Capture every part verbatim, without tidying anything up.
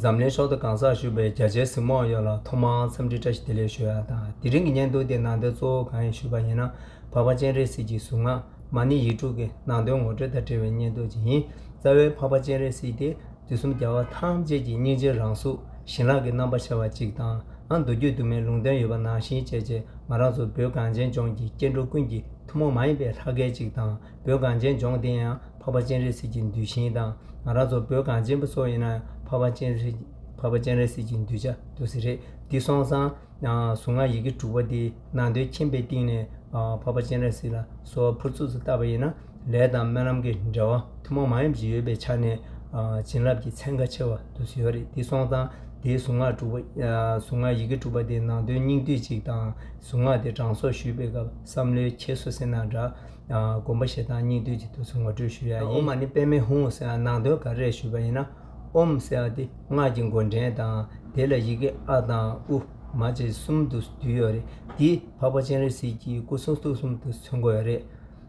འཛམ་གླིང་ཕྱོགས་བསྡུས་གང་ཟག་བཞུགས་པའི་རྒྱ་ཆེའི་གཟིགས་མོ་བ་ཡོངས་ལ་ཐོག་མར་འཚམས་འདྲི་བཀྲ་ཤིས་བདེ་ལེགས་ཞུ་ཡ་དང་། དེ་རིང་གི་བརྙན་ཐུང་དེ་ནང་དོན་གཙོ་བོ་གང་ཡིན་ཞུས་པ་ཡིན་ན། འཕགས་པ་སྤྱན་རས་གཟིགས་ཀྱི་གཟུངས་སྔགས་མ་ཎི་ཡིག་དྲུག་གི་ནང་དོན་ངོ་སྤྲོད་དང་འབྲེལ་བའི་བརྙན་ཐུང་ཅིག་ཡིན། རྩ་བའི་འཕགས་པ་སྤྱན་རས་གཟིགས་དེ་དུས་གསུམ་རྒྱལ་བ་ཐམས་ཅད་ཀྱི་སྙིང་རྗེའི་རང་གཟུགས་ཞིང་ལྷ་གི་རྣམ་པ་ཤར་བ་གཅིག་དང་། ཨ་མདོ་རྒྱུད་དུ་མའི་ལུང་བསྟན་ཡོད་པ་ནང་བཞིན་བྱས་བྱས་ང་རང་ཚོ་བོད་གངས་ཅན་ལྗོངས་ཀྱི་སྐྱེ་འགྲོ་ཀུན་གྱི་ཐུན་མོང་མ་ཡིན་པའི་ལྷ་སྐལ་གཅིག་དང་། བོད་གངས་ཅན་ལྗོངས་དེ་ཡང་འཕགས་པ་སྤྱན་རས་གཟིགས་ཀྱི་གདུལ་ཞིང་དང་། ང་རང་ཚོ་བོད་གངས་ཅན་པ་ཚོ་ཡིན་ན་ཡང་འཕགས་པ་སྤྱན་རས་འཕགས་པ་སྤྱན་རས་གཟིགས་ཀྱི་གདུལ་བྱ་དུ་ཟེར་རེད། འདི་སོང་ཙང་། གཟུངས་སྔགས་ཡི་གེ་དྲུག་པ་འདི་ནང་དོན་མཁྱེན་པའི་སྟེང་ནས་འཕགས་པ་སྤྱན་རས་གཟིགས་ལ་གསོལ་བ་ཕུར་ཚུགས་སུ་བཏབ་པ་ཡིན་ན། ལས་དང་སྨོན་ལམ་གྱི་འབྲེལ་བ་ཐུན་མོང་མ་ཡིན་པ་ཞིག་ཡོད་པའི་ཆ་ནས། བྱིན་རླབས་ཀྱི་ཚན་ཁ་ཆེ་བ་དུ་ཡོད་རེད། འདི་སོང་ཙང་དེའི་གཟུངས་སྔགས་དྲུག་པ། གཟུངས་སྔགས་ཡི་གེ་དྲུག་པ་དེའི་ནང་དོན་སྙིང་བསྡུས་ཅིག་དང་། གཟུངས་སྔགས་དེ་གྲངས་གསོག་ཞུས་པའི་སྐབས་བསམ་བློའི་འཁྱེར་སོ་ཟེར་ན་འདྲ། དགོངས་པ་བཞེས་སྟངས་སྙིང་བསྡུས་ཅིག་དུས་སུ་ངོ་སྤྲོད་ཞུ་ཡ་ཡིན། ཨོཾ་མ་ཎི་པདྨེ་ཧཱུྃ་ཟེར་ཡ་ནང་དོན་ག་རེ་རེད་ཞུས་པ་ཡིན་ན། ཨོཾ་ཟེར་ཡ་དེ་སྔགས་ཀྱི་མགོ་འདྲེན་དང་། དེ་ལ་ཡི་གེ་ཨ་དང་ཨུ་མ་བཅས་གསུམ་དུ་བསྡུས་ཡོད་རེད། དེ་འཕགས་པ་སྤྱན་རས་གཟིགས་ཀྱི་སྐུ་གསུང་ཐུགས་གསུམ་དུ་མཚོན་གྱི་ཡོད་རེད།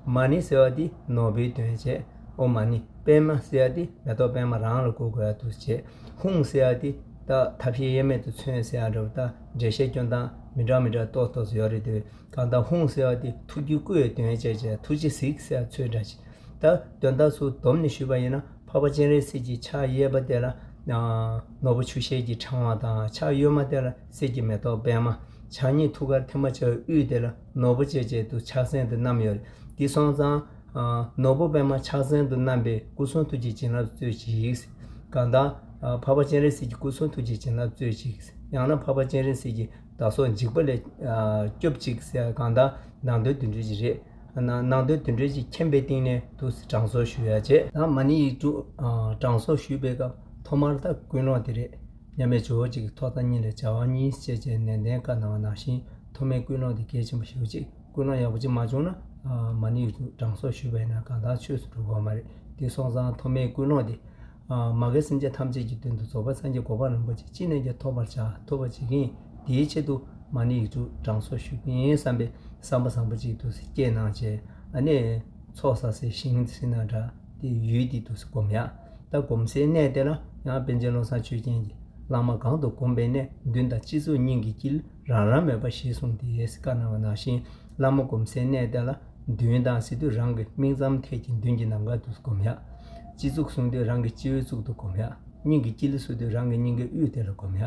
མ་ཎི་ཟེར་བ་དེ་ནོར་བུའི་དོན་བྱས། ཨོཾ་མ་ཎི། པདྨ་ཟེར་ཡ་དེ་མེ་ཏོག་པདྨ་རང་ལ་གོ་དགོས་ཡ་དུ་བྱས། ཧཱུྃ་ཟེར་ཡ་དེ་ད་ཐབས་ཤེས་གཡེལ་མེད་དུ་མཚོན་ཟེར་ཡ་འདྲ་བོ། ད་འགྲེལ་བཤད་སྐྱོན་སྟངས་མི་འདྲ་མི་འདྲ་ཏོག་ཏོག་ཙམ་ཡོད་རེད་དེ། གང་ལྟར་ཧཱུྃ་ཟེར་བ་དེ་ཐུགས་རྒྱུད་བསྐུལ་བའི་དོན་བྱས་བྱས། ཐུགས་རྗེས་གཟིགས་ཟེར་ཡ་ཚུལ་འདྲ་ཞིག་ད་དོན་དག་ཚུར་བསྡོམས་ནས་ཞུས་པ་ཡིན་ན། འཕགས་པ་སྤྱན་རས་གཟིགས་ཀྱི་ཕྱག་གཡས་པ་དེ་ལ་ནོར་བུ་ཆུ་ཤེལ་གྱི་ཕྲེང་བ་དང་། ཕྱག་གཡོན་མ་དེ་ལ་གསེར་གྱི་མེ་ཏོག་པདྨ། ཕྱག་གཉིས་ཐུགས་ཀར་ཐིམ་པ་བྱ་བའི་དབུས་དེ་ལ་ནོར་བུ་བཅས་བཅས་དུ་ཕྱག་མཚན་དུ་བསྣམས་ཡོད་རེད། དེ་སོང་ཙང་། ནོར་བུ་པདྨ་ཕྱག་མཚན་དུ་བསྣམས་པའི་སྐུ་གསུང་ཐུགས་ཀྱི་བྱིན་རླབས་སྩོལ་ཅིག་གང་ལྟར། འཕགས་པ་སྤྱན་རས་གཟིགས་ཀྱི་སྐུ་གསུང་ཐུགས་ཀྱི་བྱིན་རླབས་སྩོལ་ཅིག་ཡང་ན་འཕགས་པ་སྤྱན་རས་གཟིགས་ཀྱི་བདག་སོགས་འཇིགས་པ་ལས་སྐྱོབ་ཅིག་ཟེར་གང་ལྟར་ནང་དོན་དེ་འདྲ་ཅིག་རེད། ནང་དོན་དེ་འདྲ་ཅིག་མཁྱེན་པའི་སྟེང་ནས་དུ་གྲངས་གསོག་ཞུ་ཡ་བྱས། ད་མ་ཎི་ཡིག་དྲུག་གྲངས་གསོག་ཞུས་པའི་སྐབས་ཐོག་མར་ད་ཀུན་སློང་དེ་རེད། མཉམ་མེད་ཇོ་བོ་གཅིག་གིས་ཐོག་མཐའ་གཉིས་ལས་བྱ་བ་གཉིས་ཞེས་བྱས་ནན་ཏན་བཀའ་གནང་བ་ནང་བཞིན་ཐོག་མའི་ཀུན་སློང་དེ་གལ་ཆེན་པོ་ཞེ་པོ་ཅིག་ཀུན་སློང་ཡག་པོ་ཅིག་མ་བྱུང་ན། མ་ཎི་ཡིག་དྲུག་གྲངས་གསོག་ཞུས་པ་ཡིན་ན་གང་ལྟར་ཆོས་སུ་འགྲོ་གི་ཡོད་མ་རེད། དེ་སོང་ཙང་ཐོག་མའི་ཀུན་སློང་དེ། མ་རྒན་སེམས་ཅན་ཐམས་ཅད་ཀྱི་དོན་དུ་རྫོགས་པ་སངས་རྒྱས་གོ་འཕང་རིན་པོ་ཆེ་ཅི་ནས་ཀྱང་ཐོབ་པར་བྱ། ཐོབ་པར་བྱེད་ཀྱི་ཡིན། དེའི་ཆེད་དུ་མ་ཎི་ཡིག་དྲུག་གྲངས་གསོག་ཞུ་གི་ཡིན་བསམ་པའི་བསམ་པ་བཟང་པོ་ཅིག་དུ་སྐྱེས་གནང་བྱས། ཨ་ནི་ཚོགས་བསགས་སའི་ཞིང་ཟེར་ན་འདྲ། དེ་ཡུལ་དེ་དུ་སྒོམ་ཡ། ད་སྒོམ་སའི་གནས་དེ་ལ་ཡང་པཎ་ཆེན་བློ་བཟང་ཆོས་རྒྱན་གྱིས་བླ་མ་གང་དུ་བསྒོམས་པའི་གནས། མདུན་དང་སྤྱི་གཙུག་སྙིང་གི་དཀྱིལ། རང་རང་མོས་པ་གཞིར་བཟུང་སྟེ་ཟེར་བཀའ་གནང་བ་ནང་བཞིན། བླ་མ་སྒོམ་སའི་གནས་དེ་ལ་མདུན་དང་ཟེར་དུས་རང་གི་སྨིན་མཚམས་ཐད་ཀྱི་མདུན་གྱི་ནམ་མཁའ་དུ་སྒོམ་ཡ། སྤྱི་གཙུག་གསུང་དུས་རང་གི་སྤྱི་བོའི་གཙུག་ཏུ་སྒོམ་ཡ། སྙིང་གི་དཀྱིལ་གསུང་དུས་རང་གི་སྙིང་གའི་དབུས་དེ་ལ་སྒོམ་ཡ།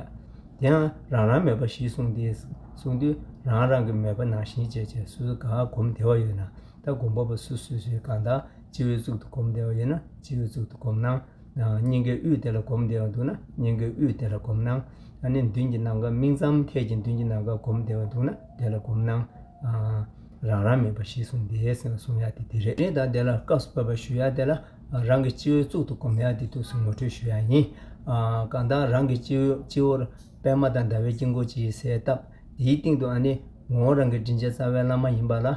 དེ་ཡང་རང་རང་མོས་པ་གཞིར་བཟུང་སྟེ་གསུང་དུས་རང་རང་གི་མོས་པ་ནང་བཞིན་བྱས་བྱས་སོ་སོ་ག་སྒོམ་བདེ་བ་ཡོད་ན། ད་སྒོམ་པ་པོ་སུ་སོ་སོའི་གང་ལྟར་སྤྱི་བོའི་གཙུག་ཏུ་སྒོམ་བདེ་བ་ཡོད་ན་སྤྱི་བོའི་གཙུག་ཏུ་སྒོམ་གནང་། སྙིང་གའི་དབུས་དེ་ལ་སྒོམ་བདེ་བ་འདུག་ན་སྙིང་གའི་དབུས་དེ་ལ་སྒོམ་གནང་། ཨ་ནི་མདུན་གྱི་ནམ་མཁའ་སྨིན་མཚམས་ཐད་ཀྱི་མདུན་གྱི་ནམ་མཁའ་སྒོམ་བདེ་བ་འདུག་ན་དེ་ལ་སྒོམ་གནང་། རང་རང་མོས་པ་གཞིར་བཟུང་སྟེ་ཟེར་ན་གསུང་ཡ་དེ་དེ་རེད། དེ་དང་དེ་ལ་སྐབས་སུ་བབས་པ་ཞུ་ཡ་དེ་ལ་རང་གི་སྤྱི་བོའི་གཙུག་ཏུ་སྒོམ་ཡ་དེ་དུས་སུ་ངོ་སྤྲོད་ཞུ་ཡ་ཡིན། གང་ལྟར་རང་གི་སྤྱི་བོ་སྤྱི་བོར་པདྨ་དང་ཟླ་བའི་དཀྱིལ་འཁོར་གྱིས་གསལ་བཏབ། དེའི་སྟེང་དུ་ཨ་ནི་ངོ་བོ་རང་གི་དྲིན་ཅན་རྩ་བའི་བླ་མ་ཡིན་པ་ལ།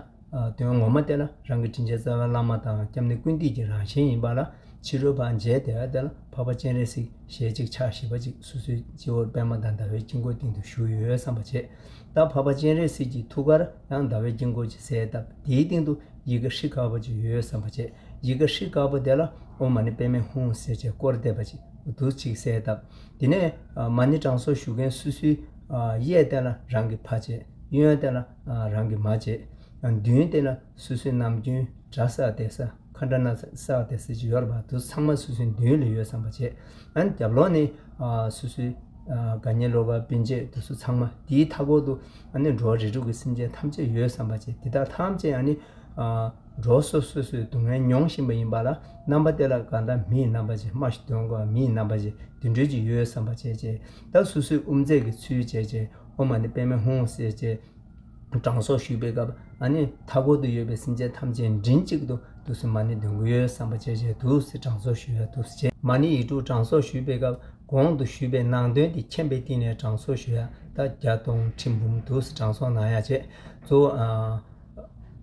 དོན་ངོ་མ་དེ་ལ་རང་གི་དྲིན་ཅན་རྩ་བའི་བླ་མ་དང་སྐྱབས་གནས་ཀུན་འདུས་ཀྱི་རང་བཞིན་ཡིན་པ་ལ། ཕྱི་རོལ་པ་མཇལ་བདེ་བ་དེ་ལ་འཕགས་པ་སྤྱན་རས་གཟིགས་ཞལ་གཅིག་ཕྱག་བཞི་པ་གཅིག་སོ་སོའི་སྤྱི་བོར་པདྨ་དང་ཟླ་བའི་དཀྱིལ་འཁོར་སྟེང་དུ་བཞུགས་ཡོད་བསམ་པ་བྱས། ད་འཕགས་པ་སྤྱན་རས་གཟིགས་ཀྱི་ཐུགས་ཀར་ཡང་ཟླ་བའི་དཀྱིལ་འཁོར་གྱི་གསལ་བཏབ། དེའི་སྟེང་དུ་ཡི་གེ་ཧྲཱིཿལ་པ་གཅིག་ཡོད་བསམ་པ་བྱས། ཡི་གེ་ཧྲཱིཿལ་པ་དེ་ལ་ཨོཾ་མ་ཎི་པདྨེ་ཧཱུྃ་ཟེར་བྱས་སྐོར་འདེབས་པ་གཅིག་འདུག་གཅིག་གསལ་བཏབ། དེ་ནས་མ་ཎི་གྲངས་གསོག་ཞུ་མཁན་སོ་སོའི་གཡས་དེ་ལ་རང་གི་ཕ་བྱས། གཡོན་དེ་ལ་རང་གི་མ་བྱས། མདུན་དེ་ལ་སོ་སོའི་ནམ་རྒྱུན་གྲྭ་ས་དེ་ས་མཁའ་འགྲོ་ན་ས་དེ་ས་ཅིག་ཡོད་རེད་པ། དུ་ཚང་མ་སོ་སོའི་མདུན་ལ་ཡོད་བསམ་པ་བྱས། ཨ་ནི་རྒྱབ་ལོགས་ནས་སོ་སོའི་དགའ་ཉེ་སློབ་དཀར་སྤུན་མཆེད་དེ་ཚོ་ཚང་མ། དེའི་མཐའ་སྐོར་དུ་ཨ་ནི་འགྲོ་བ་རིགས་དྲུག་གི་སེམས་ཅན་ཐམས་ཅད་ཡོད་བསམ་པ་བྱས། དེ་དག་ཐམས་ཅད་ཨ་ནི་འགྲོ་སོ་སོ་སོའི་སྡུག་བསྔལ་མྱོང་བཞིན་པ་ཡིན་པ་ལ། རྣམ་པ་དེ་ལ་གང་ལྟར་མིའི་རྣམ་པ་ཅིག་སྨྲ་ཤེས་འདོན་དགོས་པ་མིའི་རྣམ་པ་ཅིག་དེ་འདྲ་ཅིག་ཡོད་བསམ་པ་བྱས་བྱས། ད་སོ་སོའི་དབུ་མཛད་ཀྱི་ཚུལ་བྱས་བྱས་ཨོཾ་མ་ཎི་པདྨེ་ཧཱུྃ་ཟེར་བྱས། གྲངས་གསོག་ཞུས་པའི་སྐབས་ཨ་ནི་མཐའ་འཁོར་དུ་ཡོད་པའི་སེམས་ཅན་ཐམས་ཅད་མགྲིན་གཅིག་ཏུ་འདུག་སེ་མ་ཎི་འདོན་གྱི་ཡོད་བསམ་པ་བྱས་བྱས་འདུག་སེ་གྲངས་གསོག་ཞུ་ཡ་འདུག་སེ་བྱས། མ་ཎི་ཡིག་དྲུག་གྲངས་གསོག་ཞུས་པའི་སྐབས་གོང་དུ་ཞུས་པའི་ནང་དོན་དེ་མཁྱེན་པའི་སྟེང་ནས་གྲངས་གསོག་ཞུ་ཡ། ད་བརྒྱ་སྟོང་ཁྲི་འབུམ་འདུག་སེ་གྲངས་གསོག་གནང་ཡ་བྱས། གཙོ་བོ་ཨ།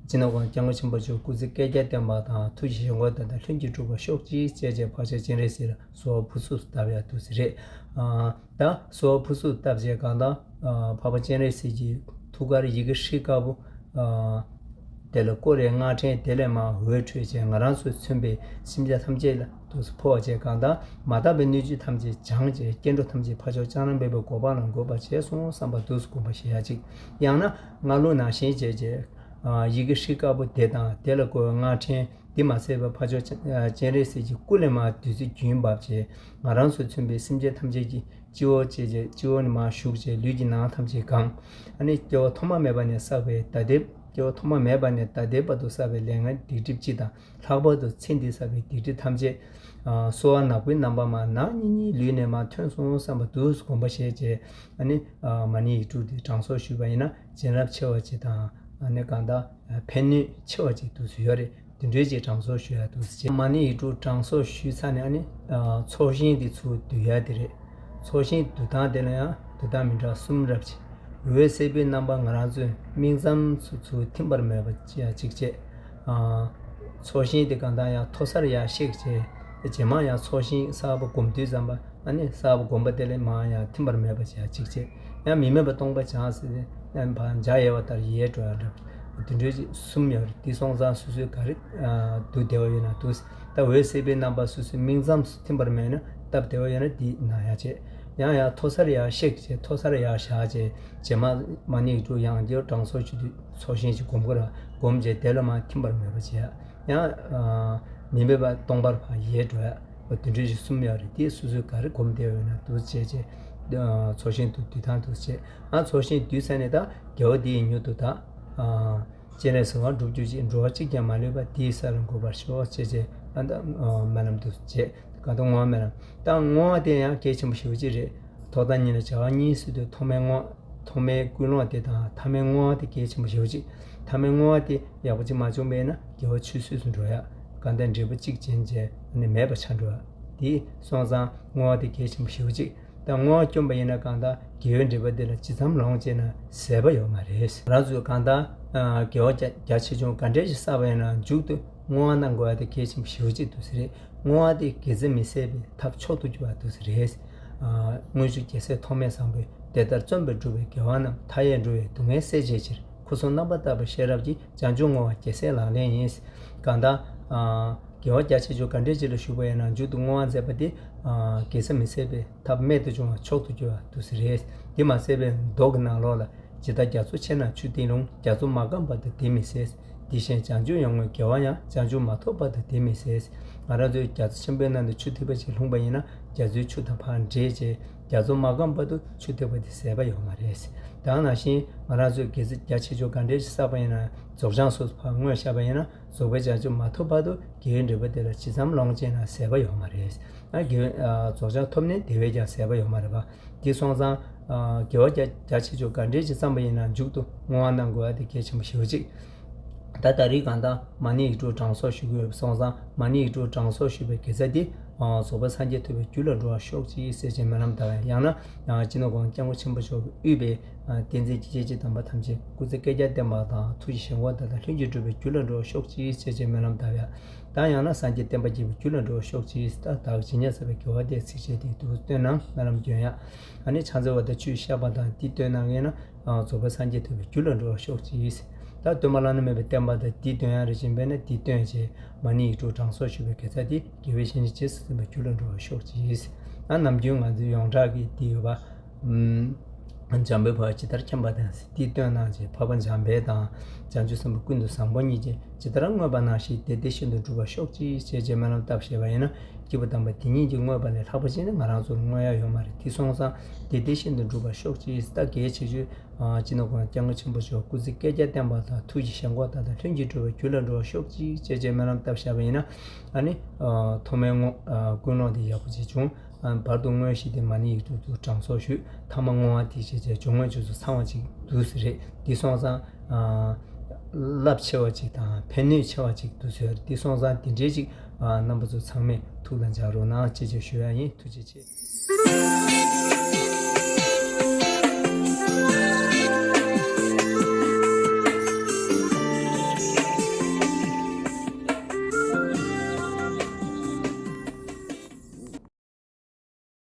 སྤྱི་ནོར་༸གོང་ས་༸སྐྱབས་མགོན་ཆེན་པོ་མཆོག་སྐུ་ཚེ་བསྐལ་བརྒྱར་བརྟན་པ་དང་ཐུགས་རྗེ་ཞིང་ཁོག་དང་ལྷུན་གྱིས་གྲུབ་པ་ཤོག་ཅིག་ཅེས་བྱས་འཕགས་པ་སྤྱན་རས་གཟིགས་ལ་གསོལ་བ་ཕུར་ཚུགས་སུ་བཏབ་ཡ་འདུག་སེ་རེད། ཨ། ད་གསོལ་བ་ཕུར་ཚུགས་བཏབ་བྱས་གང་ལྟར་འཕགས་པ་སྤྱན་རས་གཟིགས་ཀྱི་ཐུགས་ཀར་ཡི་གེ་ཧྲཱིཿལ་པོ། དེ་ལ་བསྐོར་རེ་སྔགས་ཕྲེང་དེ་ལས་མར་འོད་འཕྲོས་བྱས། ང་རང་ཚོས་མཚོན་པའི་སེམས་ཅན་ཐམས་ཅད་ལ་འདུག་སེ་ཕོག་བྱས། གང་ལྟར་མ་དག་པའི་སྣོད་བཅུད་ཐམས་ཅད་སྦྱངས་བྱས། སྐྱེ་འགྲོ་ཐམས་ཅད་ཕ་ཕྱོགས་ལྕང་ར་བལ་པོའི་གོ་འཕང་ལ་འགོད་པར་བྱས་སོང་བསམ་པ་འདུག་སེ་སྒོམ་པ་བྱེད་ཡ་གཅིག། ཡང་ན་སྔགས་ལུགས་ནང་བཞིན་བྱས་བྱས། ཡི་གེ་ཧྲཱིཿདཀར་པོ་དེ་དང་དེ་ལ་བསྐོར་བའི་སྔགས་ཕྲེང་། འདི་མ་ཟད་པར་ཕ་ཕྱོགས་སྤྱན་རས་གཟིགས་ཀྱི་སྐུ་ལས་མར་བདུད་རྩི་རྒྱུན་བབས་བྱས། ང་རང་ཚོས་མཚོན་པའི་སེམས་ཅན་ཐམས་ཅད་ཀྱི་སྤྱི་བོ་བཅས་བྱས། སྤྱི་བོ་ནས་མར་ཞུགས་བྱས་ལུས་ཀྱི་ནང་ཐམས་ཅད་གང་། ཨ་ནི་སྐྱེ་བ་ཐོག་མ་མེད་པ་ནས་བསགས་པའི་ད་ལྟའི་སྐྱེ་བ་ཐོག་མ་མེད་པ་ནས་ད་ལྟའི་བར་དུ་བསགས་པའི་ལས་ངན་སྡིག་སྒྲིབ་སྤྱི་དང་། ལྷག་པར་དུ་ཚེ་འདིར་བསགས་པའི་སྡིག་སྒྲིབ་ཐམས་ཅད། གསོ་བ་ནག་པོའི་རྣམ་པ་མར་ནག་ཉིལ་ཉིལ་ལུས་ནས་མར་ཐོན་སོང་བསམ་པ་འདུག་སེ་སྒོམ་པ་བྱས་བྱས། ཨ་ནི་མ་ཎི་ཡིག་དྲུག་འདི་གྲངས་གསོག་ཞུས་པ་ཡིན་ན་བྱིན་རླབས་ཆེ་བ་ཅིག་དང་། ཨ་ནི་གང་ལྟར་ཕན་ནུས་ཆེ་བ་ཅིག་འདུག་སེ་ཡོད་རེད། དེ་འདྲའི་ཅིག་གྲངས་གསོག་ཞུ་ཡ་འདུག་སེ་བྱས། མ་ཎི་ཡིག་དྲུག་གྲངས་གསོག་ཞུས་ཚར་ནས་ཨ་ནི་ཚོགས་ཞིང་འདི་ཚུར་བསྡུ་ཡ་དེ་རེད། ཚོགས་ཞིང་བསྡུ་སྟངས་དེ་ལ་ཡང་བསྡུ་སྟངས་མི་འདྲ་གསུམ་རབ་ཅིག། འོད་སེར་པོའི་རྣམ་པ་ང་རང་ཚོའི་སྨིན་མཚམས་སུ་ཚུར་ཐིམ་པར་མོས་པ་ཅིག་བྱས། ཚོགས་ཞིང་དེ་གང་ལྟར་ཡང་མཐོ་སར་ཡར་གཤེགས་བྱས། རྗེས་མ་ཡང་ཚོགས་ཞིང་གསར་པ་སྒོམ་དུས་ཙམ་པ་ཨ་ནི་གསར་པ་སྒོམ་པ་དེ་ལས་མར་ཡང་ཐིམ་པར་མོས་པ་བྱས་གཅིག་བྱས། ཡང་མི་མེད་པ་སྟོང་པ་སྦྱངས་ཟེར་ཏེ་ཡང་ཕར་འཇའ་ཡལ་བ་ལྟར་ཡལ་འགྲོ་ཡ་འདྲ། དེ་འདྲའི་གསུམ་ཡོད་རེད། དེ་སོང་ཙང་སོ་སོའི་ག་རེ་འདུག་བདེ་བ་ཡོད་ན་འདུག། ད་འོད་སེར་པོའི་རྣམ་པ་སོ་སོའི་སྨིན་མཚམས་སུ་ཐིམ་པར་མོས་ན་སྟབས་བདེ་བ་ཡོད་ན་འདི་གནང་ཡ་བྱས། ཡང་ཡང་མཐོ་སར་ཡར་གཤེགས་བྱས། མཐོ་སར་ཡར་བཞག་བྱས། རྗེས་མ་མ་ཎི་ཡིག་དྲུག་ཡང་བསྐྱར་གྲངས་གསོག་ཞུ་དུས་ཚོགས་ཞིང་ཞིག་སྒོམ་དགོས་ར། སྒོམ་བྱས་དེ་ལ་མར་ཐིམ་པར་མོས་པ་བྱས། ཡང་མི་མེད་པ་སྟོང་པར་ཕར་ཡལ་འགྲོ་ཡ། དེ་འདྲའི་ཞིག་གསུམ་ཡོད་རེད། དེ་སོ་སོས་ག་རེ་སྒོམ་བདེ་བ་ཡོད་ན་འདུག་བྱས་བྱས། ཚོགས་ཞིང་དུ་བསྡུ་སྟངས་འདུག་བྱས། ཨ་ཚོགས་ཞིང་བསྡུས་ཚར་ནས་ད་དགེ་བ་འདི་ཡིས་མྱུར་དུ་ད། སྤྱན་རས་གཟིགས་དབང་འགྲུབ་གྱུར་ཅིག། འགྲོ་བ་གཅིག་ཀྱང་མ་ལུས་པ། དེ་ཡི་ས་ལ་འགོད་པར་ཤོག་ཅེས་བྱས། ཨ་ད་སྨོན་ལམ་འདུག་བྱས། གང་ལྟར་བསྔོ་བ་སྨོན་ལམ། ད་བསྔོ་བ་དེ་ཡང་གལ་ཆེན་པོ་ཞེ་པོ་ཅིག་རེད། ཐོག་མཐའ་གཉིས་ལ་བྱ་བ་གཉིས་སུ་འདུས། ཐོག་མའི་བསྔོ། ཐོག་མའི་ཀུན་སློང་དེ་དང་མཐའ་མའི་བསྔོ་བ་དེ་གལ་ཆེན་པོ་ཞེ་པོ་ཅིག། མཐའ་མའི་བསྔོ་བ་དེ་ཡག་པོ་ཅིག་མ་བྱུང་བ་ཡིན་ན་དགེ་བ་ཆུད་ཟོས་སུ་འགྲོ་ཡ། གང་ལྟར་འབྲས་བུ་གཅིག་ཅན་བྱས་ནས་མེད་པ་ཆགས་འགྲོ་ཡ། དེ་སོང་ཙང་བསྔོ་བ་དེ་གལ་ཆེན་པོ་ཞེ་པོ་ཅིག། ད་བསྔོ་བ་བསྐྱོན་པ་ཡིན་ན་གང་ལྟར་དགེ་བའི་འབྲས་བུ་དེ་ལ་ཇི་ཙམ་ལོངས་སྤྱད་ན་ཟད་པ་ཡོད་མ་རེད། ང་རང་ཚོས་གང་ལྟར་དགེ་བ་རྒྱ་རྒྱ་ཆེ་ཆུང་ག་འདྲས་ཞིག་བསགས་པ་ཡིན་ན་མཇུག་ཏུ་བསྔོ་བ་གནང་དགོས་པ་དེ་གལ་ཆེན་པོ་ཞེ་པོ་ཅིག་འདུག་ས་རེད། བསྔོ་བ་དེ་དགེ་རྩ་མི་ཟད་པའི་ཐབས་མཆོག་ཏུ་གྱུར་པ་འདུག་ས་རེད། དངོས་གཞི་རྒྱལ་སྲས་ཐོགས་མེད་བཟང་པོས། དེ་ལྟར་བརྩོན་པས་བསྒྲུབས་པའི་དགེ་བ་རྣམས། མཐའ་ཡས་འགྲོ་བའི་སྡུག་བསྔལ་སེལ་བྱའི་ཕྱིར། སྐུ་གསུམ་རྣམ་པར་དག་པའི་ཤེས་རབ་ཀྱིས། བྱང་ཆུབ་བསྔོ་བ་རྒྱལ་སྲས་ལག་ལེན་ཡིན། གང་ལྟར། དགེ་བ་རྒྱ་ཆེ་ཆུང་ག་འདྲས་ཅིག་ལ་ཞུགས་པ་ཡིན་ན་མཇུག་ཏུ་བསྔོ་བ་མཛད་པ་དེ། དགེ་རྩ་མི་ཟད་པའི་ཐབས་རྨད་དུ་བྱུང་བ་མཆོག་ཏུ་གྱུར་པ་འདུག་ས་རེད། དེ་མ་ཟད་པའི་མདོ་གི་ནང་ལོགས་ལ། ཇི་ལྟར་རྒྱ་མཚོ་ཆེ་ན་ཆུ་གཏིང་རླུང་། རྒྱ་མཚོ་མ་སྐམ་བར་དུ་དེ་མི་ཟད། དེ་བཞིན་བྱང་ཆུབ་ཡར་ངོའི་དགེ་བ་ཡང་། བྱང་ཆུབ་མ་ཐོབ་བར་དུ་དེ་མི་ཟད། ང་རང་ཚོའི་རྒྱ་མཚོ་ཆེན་པོའི་ནང་དུ་ཆུ་ཐིགས་པ་ཅིག་ལྷུང་པ་ཡིན་ན་རྒྱ་མཚོའི་ཆུ་དང་ཕར་འདྲེས་བྱས་རྒྱ་མཚོ་མ་སྐམ་བར་དུ་ཆུ་ཐིགས་པ་དེ་ཟད་པ་ཡོད་མ་རེད། ད་ག་ནང་བཞིན་ང་རང་ཚོས་དགེ་རྩ་རྒྱ་ཆེ་ཆུང་ག་འདྲས་ཤིག་བསགས་པ་ཡིན་ན་རྫོགས་བྱང་སོ་སོ་ཕར་བསྔོས་བཞག་པ་ཡིན་ན་རྫོགས་པའི་བྱང་ཆུབ་མ་ཐོབ་བར་དུ་དགེ་བའི་འབྲས་བུ་དེ་ལ་ཇི་ཙམ་ལོངས་སྤྱད་ན་ཟད་པ་ཡོད་མ་རེད། ཨ་དགེ་བའི་རྫོགས་བྱང་ཐོབ་ནས་དེ་བས་ཀྱང་ཟད་པ་ཡོད་མ་རེད་པ། དེ་སོང་ཙང་། དགེ་བ་རྒྱ་རྒྱ་ཆེ་ཆུང་ག་འདྲས་ཅིག་བརྩམས་པ་ཡིན་ན་མཇུག་ཏུ་བསྔོ་བ་གནང་དགོས་པ་དེ་གལ་ཆེན་པོ་ཞེ་པོ་ཅིག། ད་ད་རེས་གང་ལྟར་མ་ཎི་ཡིག་དྲུག་གྲངས་གསོག་ཞུ་གི་ཡོད་པ་སོང་ཙང་མ་ཎི་ཡིག་དྲུག་གྲངས་གསོག་ཞུ་བའི་དགེ་རྩ་དེ། རྫོགས་པ་སངས་རྒྱས་ཐོབ་པའི་རྒྱུ་ལ་འགྲོ་བར་ཤོག་ཅིག་ཟེར་བྱས་སྨོན་ལམ་བཏབ་པ་ཡང་ན། སྤྱི་ནོར་གོང་སྐྱབས་མགོན་ཆེན་པོ་མཆོག་གིས་དབུས་པའི། བསྟན་འཛིན་སྐྱེས་ཆེན་དམ་པ་ཐམས་ཅད་སྐུ་ཚེ་བསྐལ་བརྒྱར་བརྟན་པ་དང་ཐུགས་ཀྱི་བཞེད་དགོངས་མཐའ་དག་ལྷུན་གྱིས་གྲུབ་པའི་རྒྱུ་ལ་འགྲོ་བར་ཤོག་ཅིག་ཟེར་བྱས་སྨོན་ལམ་བཏབ་ཡ། ད་ཡང་ན་སངས་རྒྱས་བསྟན་པ་རྒྱས་པའི་རྒྱུ་ལ་འགྲོ་བར་ཤོག་ཅིག། ད་བདག་ཇི་སྙེད་བསགས་པའི་དགེ་བ་དེ་ཚིགས་བཅད་འདིས་འདུག་བཏོན་གནང་སྨོན་ལམ་འདོན་ཡ། ཨ་ནི་ཕྱག་འཚལ་བ་དང་ཆུ་བཤམས་པ་དང་འདི་བཏོན་གནང་མཁན་ན་རྫོགས་པ་སངས་རྒྱས་ཐོབ་པའི་རྒྱུ་ལ་འགྲོ་བར་ཤོག་ཅིག། ད་སྟོན་པ་བླ་ན་མེད་པའི་བསྟན་པ་དང་འདི་བཏོན་ཡ་རེ་བཞིན་པས་ན་འདི་བཏོན་བྱས་མ་ཎི་ཡིག་དྲུག་གྲངས་གསོག་ཞུ་བའི་དགེ་རྩ་འདི་དགེ་བའི་བཤེས་གཉེན་རྗེས་སུ་འཛིན་པའི་རྒྱུ་ལ་འགྲོ་བར་ཤོག་ཅིག། ཨ་ནམ་རྒྱུན་ང་ཚོའི་ཡོངས་གྲགས་ཀྱི་འདི་ཡོད་པ། འཇམ་དཔལ་འཕགས་པ་ཇི་ལྟར་མཁྱེན་པ་དང་། འདི་བཏོན་གནང་བྱས་འཕགས་པ་འཇམ་དཔལ་དང་། བྱང་ཆུབ་སེམས་དཔའ་ཀུན་ཏུ་བཟང་པོ་ཉིད་ཀྱིས་ཇི་ལྟར་བསྔོས་པ་ནང་བཞིན་དེ་དེ་བཞིན་དུ་འགྲུབ་པར་ཤོག་ཅིག་ཅེས་བྱས་སྨོན་ལམ་བཏབ་བཞག་པ་ཡིན་ན་སྐྱེས་བུ་དམ་པ་དེ་ཉིད་ཀྱིས་བསྔོས་པ་ལས་ལྷག་པ་ཅིག་ནི་ང་རང་ཚོར་བསྔོ་ཡ་ཡོད་མ་རེད། དེ་སོང་ཙང་དེ་དེ་བཞིན་དུ་འགྲུབ་པར་ཤོག་ཅིག། ད་གལ་ཆེ་ཤོས་སྤྱི་ནོར་གོང་སྐྱབས་མགོན་ཆེན་པོ་མཆོག་སྐུ་ཚེ་བསྐལ་བརྒྱར་བརྟན་པ་དང་ཐུགས་ཀྱི་བཞེད་དགོངས་མཐའ་དག་ལྷུན་གྱིས་གྲུབ་པའི་རྒྱུ་ལ་འགྲོ་བར་ཤོག་ཅིག་ཅེས་བྱས་སྨོན་ལམ་བཏབ་བཞག་པ་ཡིན་ན་ཨ་ནི་ཐོག་མའི་བསྔོ་ཀུན་སློང་དེ་ཡག་པོ་ཅིག་བྱུང་། བར་དུ་བསྔོས་ཤིག་དེ་མ་ཎི་ཡིག་དྲུག་ཏུ་གྲངས་གསོག་ཞུས། ཐ་མ་བསྔོ་བ་དེ་བྱས་བྱས་སྦྱོར་དངོས་ཆོས་སུ་ཚང་བ་ཅིག་འདུག་ཟེར་རེད། འདི་སོང་ཙང་། རླབས་ཆེ་བ་ཅིག་དང་ཕན་ནུས་ཆེ་བ་ཅིག་འདུག་ཟེར་རེད། འདི་སོང་ཙང་དེ་འདྲའི་ཅིག་རྣམ་པ་ཚོ་ཚང་མས་ཐུགས་ལ་འཇགས་རོགས་གནང་ཅེས་བྱས་ཞུ་ཡ་ཡིན། ཐུགས་རྗེ་ཆེ།